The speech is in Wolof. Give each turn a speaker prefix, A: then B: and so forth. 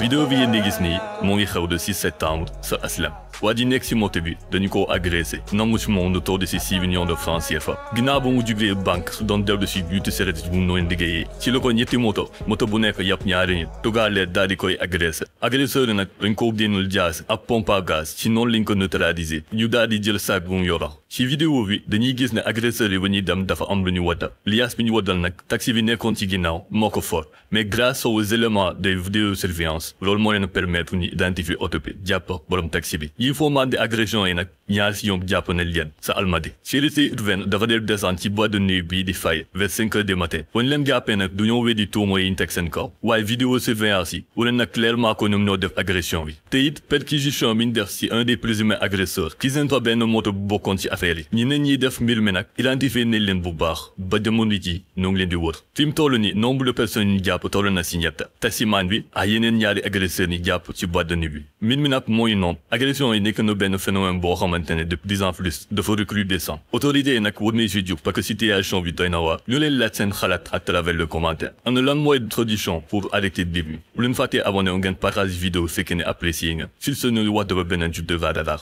A: vidéo bi yéen di gis nii moo ngi xew de 6 septembre sa aslam waa ji nekk si moto bi dañu ko agressé nangu si moom lu toll si 6 millions de francs CFA ginnaaw ba mu jugee banque su doon dellu si beauty service bu mu noonu liggéeyee ci la ko ñetti moto bu nekk yàpp ñaari nit tugaaleet daal di koy agressé agresseur yi nag dañ ko génnul jaas ak pompe à gaz ci noonu lañ ko neutraliser ñu daal di jël sac bu mu yoroon ci vidéo bi dañuy gis ne agresseur yi ba ñuy dem dafa am lu ñu wadda liaas bi ñu waddal nag taxi bi nekkoon ci ginnaaw moo ko for mais grâce aux éléments de vidéosurveillance loolu moo leen permettre ñu identifier oto bi jàpp borom taxi bi yi fomment de agression yi nag ñaar si ñoom jàpp nañ leen sa Almadi sécurité urbaine dafa dee descendre ci boîte de nuit bii di fay vers 5 heures du matin bu ñu leen jàppee nag du ñoo weddi tuuma yi ñu teg seen kaw waaye vidéosurveillance yi wane nag clairement ko ñoom ñoo def agression bi te it perquisition bi ñu def si un des présumés agresseurs gis nañ fa benn moto bu bokkoon ci affaire yi ñi ne ñiy def mbir mi nag identifier nañ leen bu baax ba jamono ji ñoo ngi leen di wër fi mu toll ni nombre de personnes ñu jàpp toll na si ñett taximan bi ak yeneen ñaari agresseurs yi jàpp ci boîte de nuit bi mbir mi nag mooy noonu agression yi nekk na benn phénomène boo xamante ne de plus en plus dafa recrudescent autorités yi nag war nañ si jug parce que situation bi doy na waar ñu leen laaj seen xalaat à travers le commentaire ana lan mooy solution pour arrêter mbir mi bu leen fàttee abonné ngeen partage vidéo fekkee ne apprécié nga sur ce ñu wax dafa beneen jub de Vadadar